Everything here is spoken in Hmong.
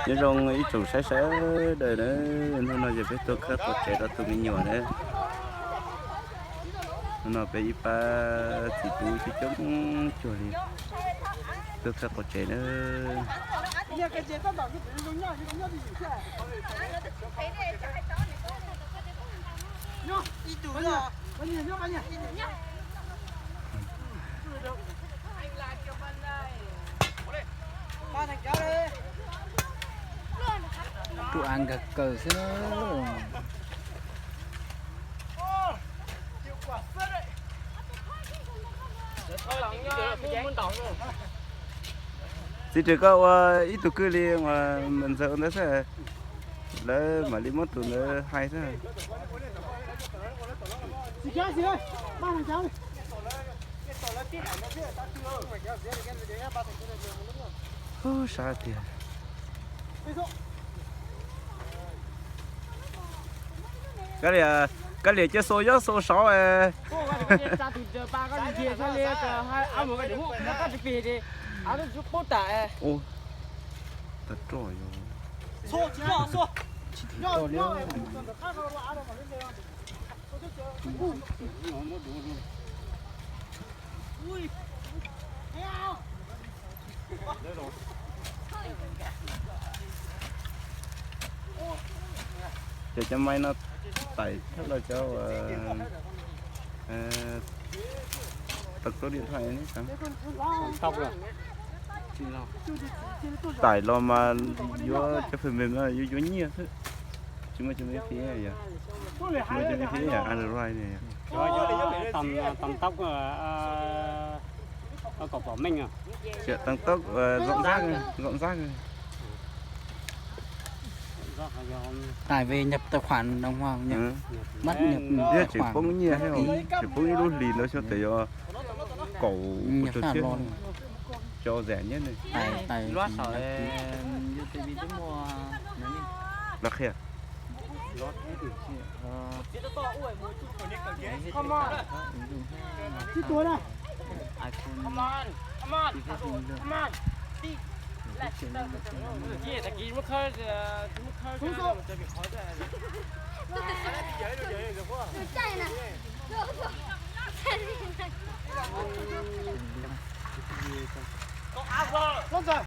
Nyob zoo ib tsoom saib sawv daws na, hnub no ces peb tuaj khawb qaum tsev rau tus me nyuam na. Hnub no peb ib pab txiv tub coob coob cuag li tuaj khawb qaum tsev na. Ruam nkawd kawg xwb. Txiv Rwm, koj ua ib tug kwj li uas Ntxawg ua ntawd xwb, lawv mam li muab tus ntawd hais xwb. Sab tiag. Kab liam, kab liam cia xo yob xo saud. Ua, tag roj yog. Ces cov maiv no tais thawj los cov tau tub điện thoại tais los mas yuav cov phần mềm no yuav yuav nyiaj xwb. Tsis muaj cov miễn phí yom? Tsis muaj cov miễn phí yom, Android ne yom? Tam tốc, có bảo mệnh à? Tam tốc, giọng dắt, giọng dắt. Tải về nhập tài khoản đồng Hoàng nhỉ? Bắt nhập tài khoản. Tsis poob nyiaj, tsis poob ib lub hlis ntawd xyov tes yog kaum pua tsawg thiab. Cov zam nyiaj ne. Lub qhia.